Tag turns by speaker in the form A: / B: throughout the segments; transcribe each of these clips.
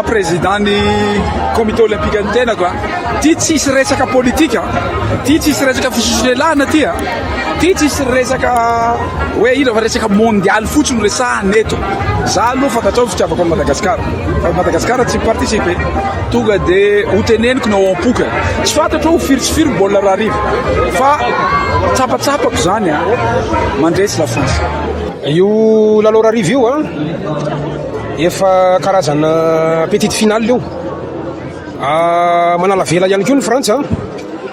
A: Président ny comité olympique ny tenako a. Ty tsisy resaka politika, ty tsisy resaka fisosolelahana ty a. Ty tsisy resaka hoe ino fa resaka mondial fotsiny no resahana eto. Za aloha fantatrao ny fitiavako an'i Madagasikara. Fa Madagasikara tsy mi-participer. Tonga de ho teneniko ny ao am-poko e. Tsy fantatro hoe ho firy tsy firy ny baolina rahariva. Fa tsapatsapako zany a, mandresy la France.
B: Io lalao rahariva io a, efa karazana petite finale io. Manala vela ihany koa ny Frantsa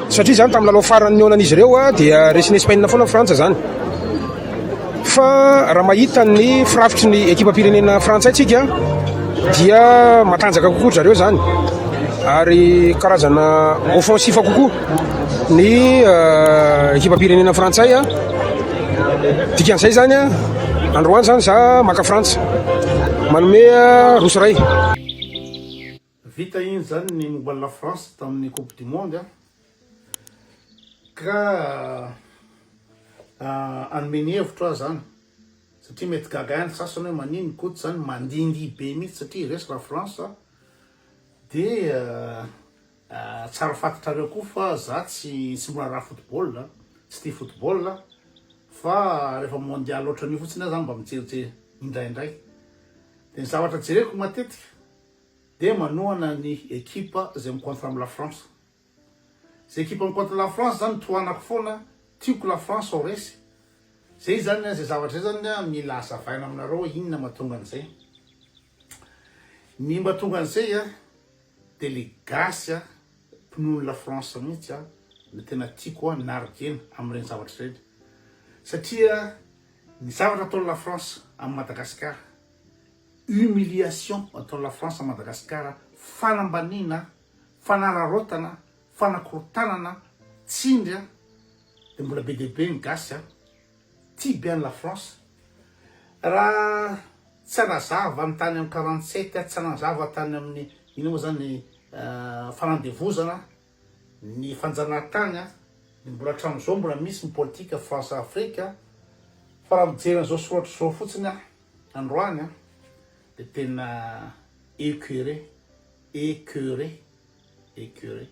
B: satria zany tamin'ny lalao farany nihaonan'izy ireo dia resin'i Espagne foana Frantsa zany. Fa raha mahita ny firafitry ny ekipam-pirenena frantsay tsika dia matanjaka kokoa zareo zany ary karazana offensif kokoa ny ekipam-pirenena frantsay. Dikan'izay zany androany zany za maka Frantsa manome roso ray.
C: Vita iny zany ny momba la France tamin'ny coupe du monde a. Ka hanome ny hevitro aho zany satria mety gaga ihany ny sasany hoe manino Koto zany mandindihy be mihitsy satria resy la France de tsara fantatrareo koa fa za tsy tsy miraharaha football, tsy tia football fa rehefa mondial ohatran'io fotsiny aho zany mba mijerijery indraindray de ny zavatra jereko matetika de manohana ny ekipa zay mi-contre am la France. Zay ekipa mi-contre la France zany tohanako foana, tiako la France ho resy. Zay zany zay zavatra zay zany mila hazavaina aminareo hoe inona mahatonga an'izay. Ny mahatonga an'izay a de le gasy a mpinono la France mihitsy a no tena tiako a nargena amin'ireny zavatra ireny. Satria ny zavatra ataon'i la France amin'i Madagasikara, humiliation ataon'i la France amin'i Madagasikara, fanambaniana, fanararaotana, fanakorontanana, tsindry a, de mbola be dia be ny gasy a, tia be an'i la France, raha tsy hanazava ny tany amin'ny 47 a, tsy hanazava tany amin'ny ino moa zany fanandevozana, ny fanjanahantany a, de mbola hatramin'izao mbola misy ny politika France Afrique, fa raha mijery an'izao soratra izao fotsiny aho androany a, de tena écoeuré. Écoeuré, écoeuré,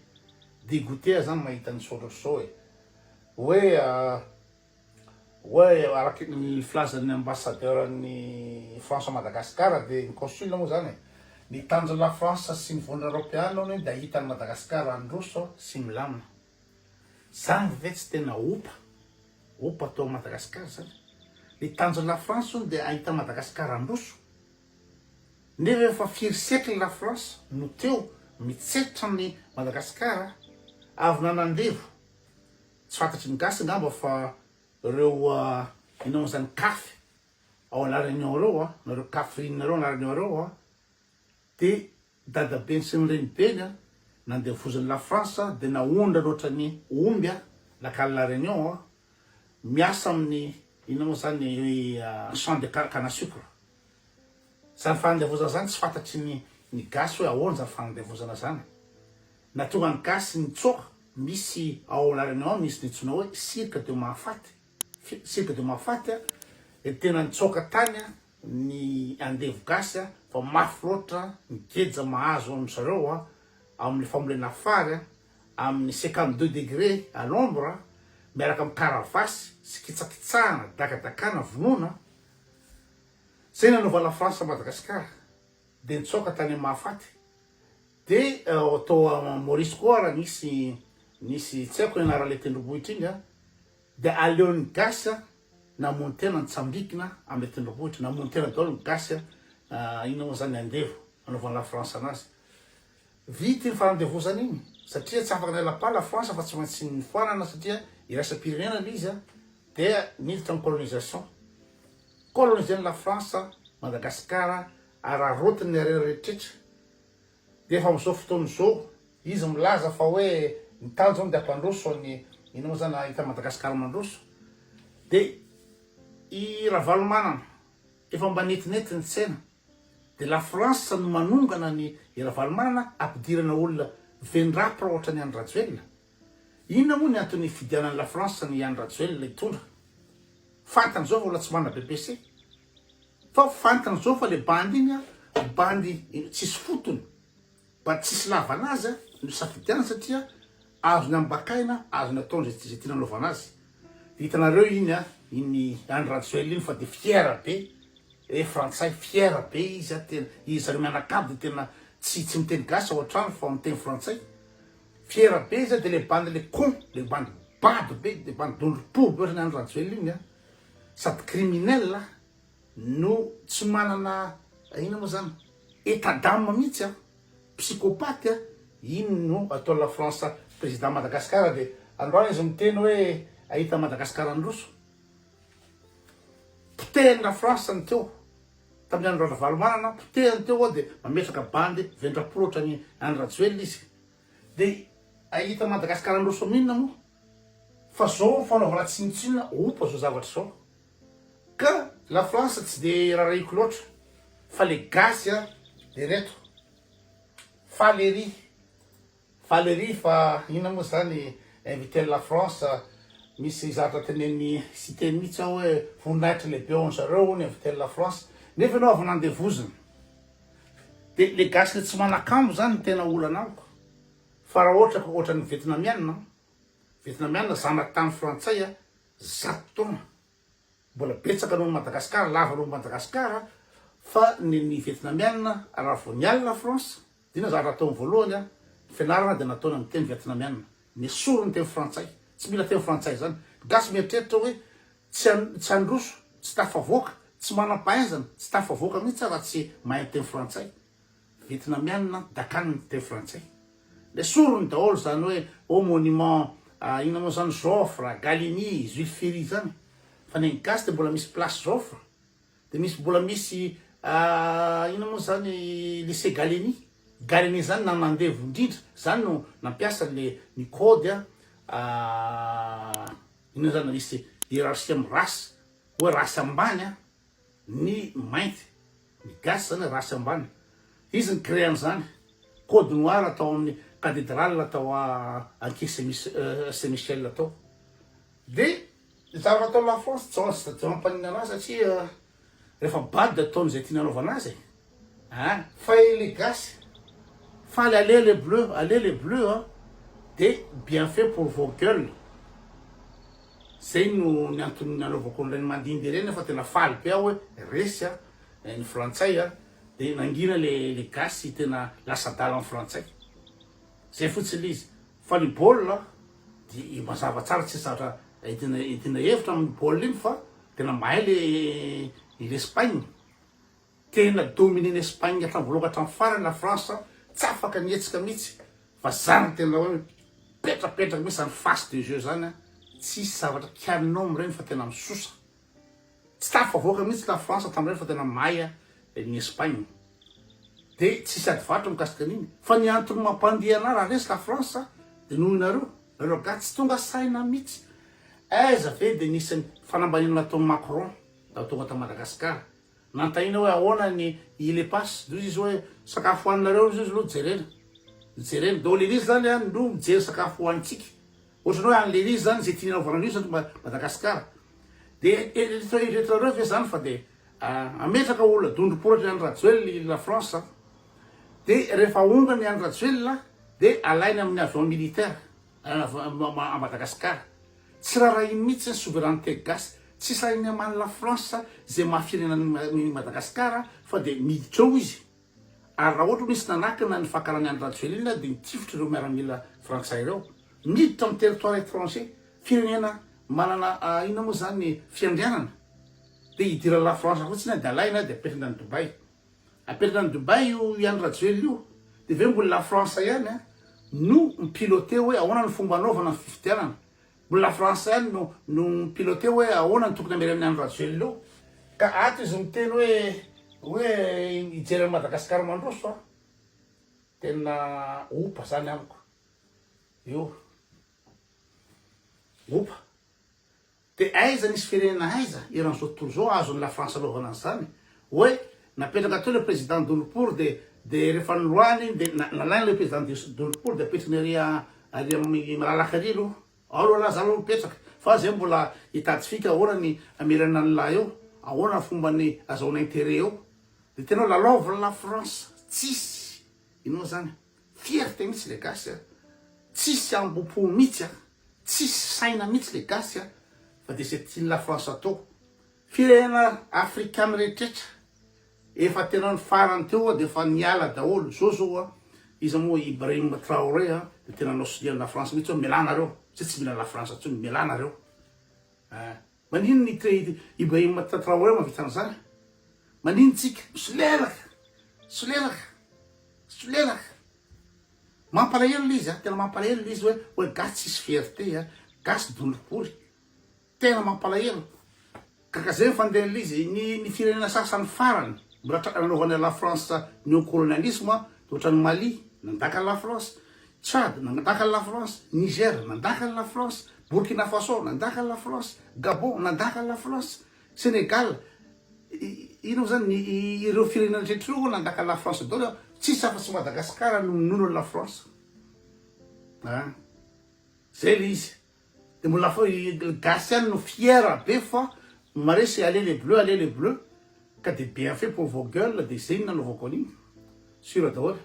C: dégoûté aho zany mahita ny soratra zao e, hoe hoe araky ny filazan'ny ambassadeur ny France à Madagascar de ny consul moa zany e, ny tanjon'i la France sy ny vondrona eropeana hono de ahita an'i Madagascar handroso sy milamina, zany ve tsy tena opa, opa atao Madagascar zany, ny tanjon'i la France hono de ahita an'i Madagascar handroso. Nefa efa firy siècle la France no teo mitsetra an'i Madagascar avy nanandevo, tsy fantatry ny gasy angamba fa reo inona moa zany caf ao la réunion reo a, nareo cafrine reo la réunion reo a, de dadabeny sy ny renibeny a nandevozan'i la France de naondrany ohatran'ny omby a nakany la réunion a, miasa amin'ny inona moa zany champ de canne à sucre. Zany fanandevozana zany tsy fantatry ny ny gasy hoe ahoana zany fanandevozana zany. Nahatonga ny gasy nitsoaka, misy ao La Réunion misy ny antsoina hoe cirque de Mahafaty, cirque de Mahafaty a, de tena nitsoaka tany ny andevo gasy a, fa mafy loatra ny geja mahazo an zareo a, amin'ny fambolena fary a, amin'ny 52 degré à l'ombre miaraka amin'ny karavasy sy kitsakitsahana, dakadakana, vonoina. Zay nanaovana France Madagascar de nitsoaka tany Mahafaty de tao Maurice koa ara nisy nisy tsy haiko ny anaran'ilay tendrombohitra iny a de aleon'ny gasy a namono tena nitsambikina am'ilay tendrombohitra namono tena daholo ny gasy a inona moa zany andevo nanaovan'i la France anazy vita iny fanandevozana iny satria tsy afaka niala pas la France fa tsy maintsy nifoanana satria iraisam-pirenena le izy a dia niditra ny colonisation Coloniser la France Madagascar araraotiny ny harena rehetrretra dia efa amin'izao fotoana izao izy milaza fa hoe ny tanjony dia hampandroso ny inona moa zany hahita Madagascar mandroso dia i Ravalomanana efa mba netinety ny tsena dia la France no manongana ny i Ravalomanana ampidirana olona vendrapra ohatran'i Andry Rajoelina inona moa ny antony hifidianan'i la France ny Andry Rajoelina hitondra Fantany zao fa mbola tsy manana BPC. Fa fantany zao fa le bandy iny a Bandy tsisy fotony, bandy tsisy lavana azy no safidianana satria azony ambakaina, azony atao izay tiana anaovana azy. Dia hitanareo iny an, iny Andry Rajoelina iny fa dia fier be, hoe frantsay, fier be izy an, tena, izy zareo mianakavy dia tena tsy tsy miteny gasy ao an-trano fa miteny frantsay. Fier be izy an, dia le bandy le con, le bandy bado be, le bandy dondrom-po be ohatran'i Andry Rajoelina iny an, sady criminel no tsy manana inona moa zany état d'âme mihitsy an, psychopathe an, iny no atao la France président Madagascar de androany izy miteny hoe ahita Madagascar handroso, potehiny la France ny teo tamin'ny andro Ravalomanana, potehiny teo ao de mametraka bandy vendrapolo ohatran'i Andry Rajoelina izy de ahita Madagascar handroso amin'inona moa fa zao fanaovana tsinontsinona opa zao zavatra zao. Ka la France tsy de rarahiko loatra fa le gasy a de reto faly ery faly ery fa inona moa zany inviter la France misy zavatra teneniny siteny mihitsy ao hoe voninahitra lehibe ho anzareo hono inviter la France nefa ianao avy nandevozina de le gasy le tsy manakambo zany no tena olana amiko fa raha ohatra ka ohatran'ny vietnamiana vietnamiana zanatany frantsay a 100 taona Mbola betsaka noho Madagascar, lava noho Madagascar fa ny ny vietnamiana raha vao niala la France dia inona zavatra ataony voalohany an, ny fianarana dia nataony amin'ny teny vietnamiana, nesoriny ny teny frantsay, tsy mila teny frantsay izany, ny gasy mieritreritra hoe tsy tsy handroso, tsy tafavoaka, tsy manam-pahaizana, tsy tafavoaka mihitsy aho raha tsy mahay miteny frantsay. Vietnamiana dakany ny teny frantsay. Nesoriny daholo zany hoe au monument inona moa zany Joffre, Gallieni, Jules Ferry zany. Fa ny an'i gasy de mbola misy place Joffre, de misy mbola misy inona moa zany lycée Gallieni. Gallieni zany nanandevo indrindra, zany no nampiasa le ny code inona zany misy hiérarchie amin'ny race, hoe race ambany an. Ny mainty, ny gasy zany race ambany. Izy ni crée an'izany. Code noir tao amin'ny cathedrale tao Ankihy Saint Michel tao. De ny zavatra ataon'i la France tsy tsy mampaninona anazy satria rehefa bado de ataony izay tiany anaovana azy e. An! Fa le gasy faly allez les bleus, allez les bleus an! De bien fait pour vos gueules. Zay no ny antony nanaovako an'ireny mandihindihy ireny fa tena faly be aho hoe resy a ny frantsay a de nangina le le gasy tena lasa adala ny frantsay. Zay fotsiny le izy. Fa ny baolina dia mazava tsara tsisy zavatra entina entina hevitra amin'ny baolina iny fa tena mahay le l'Espagne. Tena dominer-n'i Espagne hatramin'ny voalohany ka hatramin'ny farany la France, tsy afaka nihetsika mihitsy fa zany tena hoe mipetrapetraka mihitsy zany phase de jeu zany an, tsisy zavatra kianinao amin'ireny fa tena misosa. Tsy tafavoaka mihitsy la France tamin'ireny fa tena mahay ny Espagne. De tsisy ady varotra mikasika an'iny. Fa ny antony mampandeha anah raha resy la France de noho inareo, nareo gasy tsy tonga saina mihitsy. Aiza ve de nisy fanambaniana nataon'i Macron raha tonga tao Madagascar. Nanontaniana hoe ahoana ny île Eparses, dia hoy izy hoe sakafo hohaninareo hozy izy aloha jerena. Jerena. Donc le izy zany an no mijery sakafo hohanintsika. Ohatran'ny hoe any le izy zany izay tiany anaovana an'io zany Madagascar. Dia eritreretinareo ve zany fa dia hametraka olona dondrom-poratra i Andry Rajoelina i la France an. Dia rehefa ahongana i Andry Rajoelina dia alainy amin'ny avion militaire. A Madagascar. Tsy rarahiny mihitsy ny souveraineté gasy. Tsy sahiny hamaly la France izay maha firenena an'i Madagascar fa dia miditra eo izy. Ary raha ohatra misy nanakana ny fakarany an'i Rajoelina dia nitifitra ireo miaramila frantsay ireo. Miditra amin'ny territoire étranger, firenena manana inona moa izany fiandrianana. Dia hidiran'i la France fotsiny dia alaina dia apetrany any Dubaï. Apetraka any Dubaï io i Andry Rajoelina io dia ve mbola la France ihany a no mi-piloter hoe ahoana ny fomba anaovana ny fifidianana? Mbola la France ihany no no mi-piloter hoe ahoana ny tokony hamerenana an'i Andry Rajoelina eo? Ka ato izy miteny hoe hoe hijery an'i Madagascar mandroso a! Tena opa zany amiko io. Opa. Dia aiza nisy firenena aiza eran'izao tontolo izao azon'i la France anaovana an'izany? Hoe napetraka teo le président Dolopour dia dia rehefa noroahiny iny dia nalainy le président Dolopour dia apetrany ary ary amin'ny malalaka ary aloha. Ao aloha lah za aloha mipetraka fa zay mbola hitady fika ahoana ny hamerana an'lah eo, ahoana ny fomba ny azahoana intérêt eo. De tena hoe lalaoviny la France, tsisy inona zany, fierté mihitsy le gasy a, tsisy ambom-po mihitsy a, tsisy saina mihitsy le gasy a, fa de ze tian'i la France atao. Firenena afrikana rehetretra efa tena ny farany teo de efa niala daholo, zao zao a, iza moa Ibrahim Traoré a, de tena nanao sonia an'i la France mihitsy hoe mialà nareo, zay tsy mila la France intsony, mialà nareo. Eh. Maninona i Ibrahim Traoré mahavita an'izany? Maninona tsika? Misolelaka! Misolelaka! Misolelaka! Mampalahelo le izy a, tena mampalahelo le izy hoe hoe gasy tsisy fierté a, gasy dondrobory. Tena mampalahelo. Ka ka zay ny fandehan'le izy, ny ny firenena sasany farany mbola tra nanaovan'i la France néocolonialisme de ohatran'i Mali nandaka an'i la France, Tchad nandaka an'i la France, Niger nandaka an'i la France, Burkina Faso nandaka an'i la France, Gabon nandaka an'i la France, Sénégal ino moa zany ny ireo firenena rehetra ireo nandaka an'i la France daholo, tsisy afa-tsy Madagascar no minono an'i la France. An! Zay le izy. De mbola fa gasy ihany no fier be fa maresy allez les bleus allez les bleus ka de bien fait pour vos gueules de zay no nanaovako an'iny. Sur daholo.